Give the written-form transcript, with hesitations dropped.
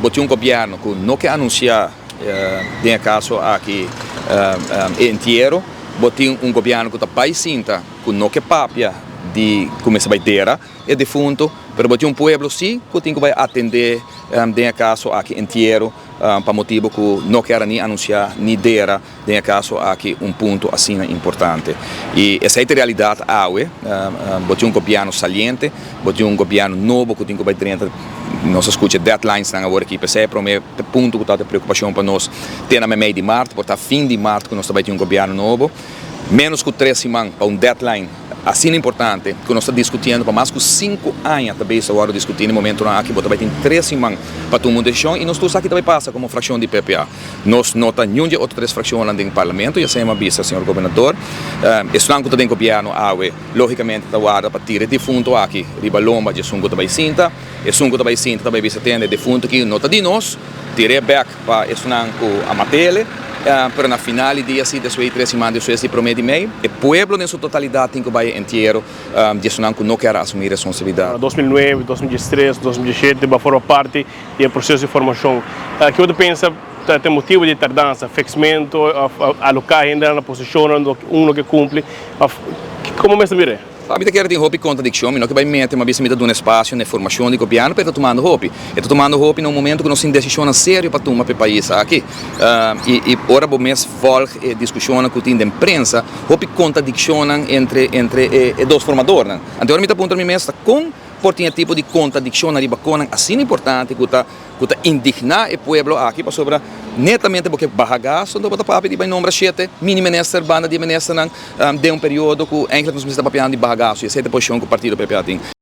Bo tin un gobièrnu ku no ke anunsiá den e kaso aki e entiero. Bo tin un gobièrnu ku ta bai sinta ku no ke papia di ku mester bai dera e defuntu. Pero bo tin un pueblo si ku tin ku bai atendé den e kaso aki entiero pa motibu ku no kier a ni anunsiá ni dera den e kaso aki un punto asina importante. I esei ta e realidat awe. Bo tin un gobièrnu saliente, bo tin un gobièrnu nobo ku tin ku bai drenta. Nos a skucha deadlinesnan awor aki, p'esei e promé punto ku ta di preokupashon pa nos te na meimei di mart, por ta fin di mart ku nos ta bai tin un gobièrnu nobo. Ménos ku tres siman pa un deadline asina importante ku nos ta diskutiendo pa mas ku sinku aña ta bezig ta wòrdu diskutí. Na e momentunan aki bo ta bai tin tres siman pa tuma un desishon i nos tur sa ki ta bai pasa komo frakshon di PPA. Nos no ta niun di e otro tres frakshonnan den Parlamento, ya sema bisa señor Gobernador. Esnan ku ta den gobièrnu awe lógikamente ta warda pa tira e difunto aki riba lomba di esun ku ta bai sinta. Esun ku ta bai sinta ta bai bisa tende e difunto aki no ta di nos, tir'é bèk pa esunnan ku a mat'ele. Pero na final di dia si despues di tres siman despues di promé di mei, e pueblo den su totalidat tin ku bai e entiero di esunnan ku no kier a asumí responsabilidat. 2009, 2013, 2017 bo a forma parti di e proseso di formashon. Ke bo ta pensa ta e motibu di e tardansa? Fèksmentu òf aloká hendenan na posishonnan un lo ke kumpli òf komo mester mira e? Mi ta kere tin hopi kontradikshon, mi no ke bai mete, ma bisa mi ta duna espasio na e formashon di gobièrnu, pero e ta tumando hopi. E ta tumando hopi na un momento ku nos tin desishonnan serio pa tuma pa e pais aki. I ora bo mes vòlg e diskushonnan ku tin den prensa, hopi kontradikshonnan entre entre e dos formadornan. Anto ora mi ta puntra mi mes ta kon Por tin e tipo di kontradikshonnan riba konan asina importante ku ta ku ta indigná e pueblo aki pasobra netamente bo ke baha gasto anto bo ta papia di bai nombra shete mini minister banda di e ministernan den un periodo ku eindelijk nos mester ta papiando di baha gasto i esei ta e posishon ku partido PPA tin.